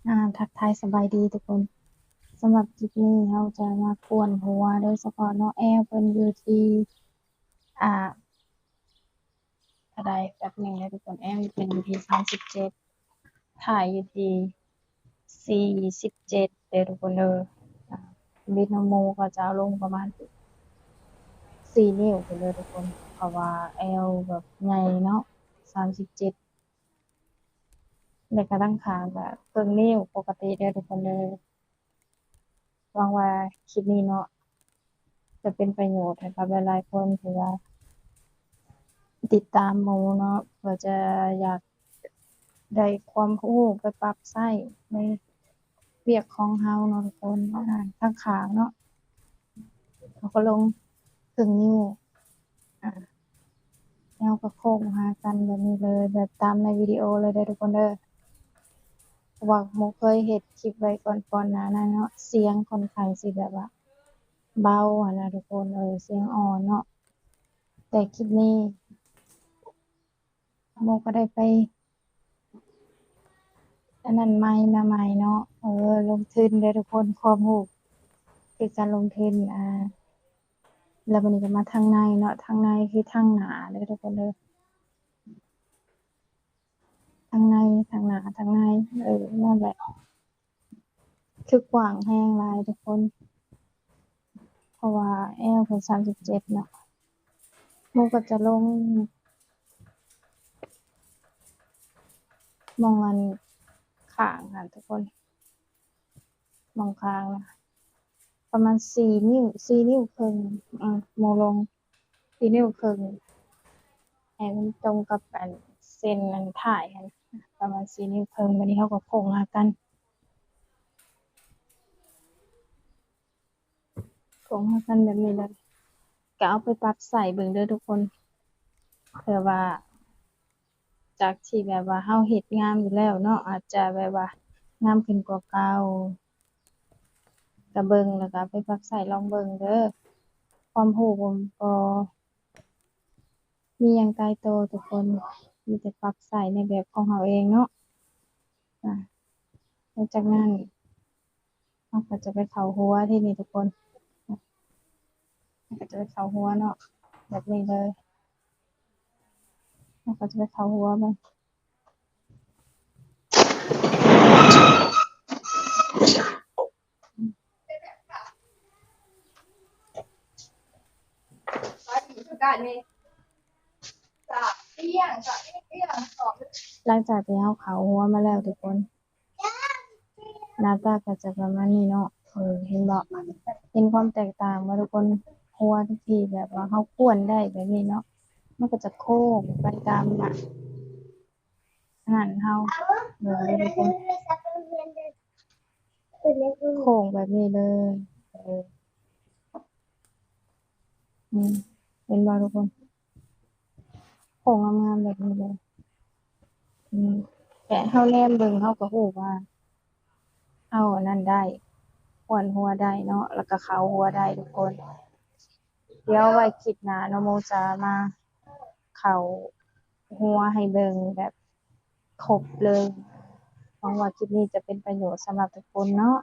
ອ່າ ທັກທາຍສະບາຍດີທຸກຄົນ. ສຳລັບຄລິບນີ້ເຮົາຈະມາກວນຫົວໂດຍສະເພາະເນາະ, ແອວເພິ່ນຢູ່ທີ່ ອ່າ ເທົ່າໃດ ແປັບໜຶ່ງເດີທຸກຄົນ. ແອວເພິ່ນຢູ່ທີ່ສາມສິບເຈັດ ຖ່າຍຢູ່ທີ່ສີ່ສິບເຈັດເດີທຸກຄົນເດີ. ອ່າ ວິດນ້ຳໝູ່ກໍຈະເອົາລົງປະມານສີ່ນິ້ວພຸ້ນເດີທຸກຄົນ, ເພາະວ່າແອວແບບໃຫຍ່ເນາະ ສາມສິບເຈັດ ແລ້ວກະຕັ້ງຂາງກະເຄິ່ງນິ້ວປົກກະຕິເດີທຸກຄົນເດີ. ຫວັງວ່າຄລິບນີ້ເນາະ ຈະເປັນປະໂຫຍດໃຫ້ກັບຫຼາຍໆຄົນທີ່ວ່າຕິດຕາມໝູ່ເນາະ, ເພື່ອຈະຢາກໄດ້ຄວາມຮູ້ໄປປັບໃຊ້ໃນວຽກຂອງເຮົາເນາະທຸກຄົນ. ອ່າ ທາງຂ້າງເນາະ ເຮົາກໍລົງເຄິ່ງນິ້ວ ອ່າ ແລ້ວກໍໂຄ້ງຫາກັນແບບນີ້ເລີຍ ແບບຕາມໃນວິດີໂອເລີຍເດີທຸກຄົນເດີ. ເພາະວ່າໝູ່ເຄີຍເຮັດຄລິບໄວ້ກ່ອນ ກ່ອນໜ້ານັ້ນເນາະ, ສຽງຂ້ອນຂ້າງຊິແບບວ່າເບົາຫັ້ນນະທຸກຄົນ, ເອີ ສຽງອ່ອນເນາະ. ແຕ່ຄລິບນີ້ໝູ່ກໍໄດ້ໄປ ອັນນັ້ນໃໝ່ມາໃໝ່ເນາະ. ເອີ ລົງທຶນເດີທຸກຄົນ, ຄວາມຮູ້ຄືການລົງທຶນ. ອ່າ ແລ້ວບັດນີ້ກໍມາທາງໃນເນາະ, ທາງໃນຄືທາງໜ້າເດີທຸກຄົນເດີ, ທາງໃນ ທາງໜ້າ ທາງໃນ ເອີ ນັ້ນແຫຼະ. ຄືກວ້າງແຮງຫຼາຍທຸກຄົນ, ເພາະວ່າແອວເພິ່ນສາມສິບເຈັດເນາະ. ໝູ່ກໍຈະລົງໝ່ອງອັນຂ້າງຫັ້ນທຸກຄົນ, ໝ່ອງຂ້າງນະ ປະມານສີ່ນິ້ວ ສີ່ນິ້ວເຄິ່ງ. ອືມ ໝູ່ລົງ ສີ່ນິ້ວເຄິ່ງ ໃຫ້ມັນຕົງກັບອັນເສັ້ນອັນທ້າຍຫັ້ນ ປະມານສີ່ນິ້ວເຄິ່ງ. ບາດນີ້ເຮົາກໍໂຄ້ງຫາກັນ ໂຄ້ງຫາກັນແບບນີ້ແຫຼະ, ກໍເອົາໄປປັບໃຊ້ເບິ່ງເດີທຸກຄົນ. ເພື່ອວ່າຈາກທີ່ແບບວ່າເຮົາເຮັດງາມຢູ່ແລ້ວເນາະ ອາດຈະແບບວ່າງາມຂຶ້ນກວ່າເກົ່າ. ກະເບິ່ງ ແລ້ວກະໄປປັບໃຊ້ລອງເບິ່ງເດີ. ຄວາມຮູ້ບໍ່ ບໍ່ມີຫຍັງຕາຍໂຕທຸກຄົນ, ມີແຕ່ປັບໃຊ້ໃນແບບຂອງເຮົາເອງເນາະ. ອາ ຫຼັງຈາກນັ້ນເຮົາກໍຈະໄປເຂົ້າຫົວ ທີນີ້ທຸກຄົນ ເຮົາກໍຈະໄປເຂົ້າຫົວເນາະ ແບບນີ້ເລີຍ. ເຮົາກໍຈະໄປເຂົ້າຫົວມັນ. ຫຼັງຈາກທີ່ເຮົາເຂົ້າຫົວມາແລ້ວທຸກຄົນ, ໜ້າຕາກໍຈະປະມານນີ້ເນາະ. ເອີ ເຫັນບໍ່? ເຫັນຄວາມແຕກຕ່າງບໍ່ທຸກຄົນ? ຫົວທີ່ແບບວ່າເຮົາກວນໄດ້ແບບນີ້ເນາະ, ມັນກໍຈະໂຄ້ງໄປຕາມ ອັນນັ້ນເຮົາ ເບິ່ງເດີທຸກຄົນ, ໂຄ້ງແບບນີ້ເລີຍ. ເອີ ອືມ ເຫັນບໍ່ທຸກຄົນ? ໂຄ້ງງາມໆແບບນີ້ເລີຍ. ອືມ ແຕ່ເຮົາແນມເບິ່ງ ເຮົາກໍຮູ້ວ່າເຮົາອັນນັ້ນໄດ້ ກວນຫົວໄດ້ເນາະ ແລ້ວກໍເຂົ້າຫົວໄດ້ທຸກຄົນ. ດຽວໄວ້ຄລິບໜ້າເນາະ ໂມຈະມາເຂົ້າຫົວໃຫ້ເບິ່ງແບບຄົບເລີຍ. ຫວັງວ່າຄລິບນີ້ຈະເປັນປະໂຫຍດສຳລັບທຸກຄົນເນາະ.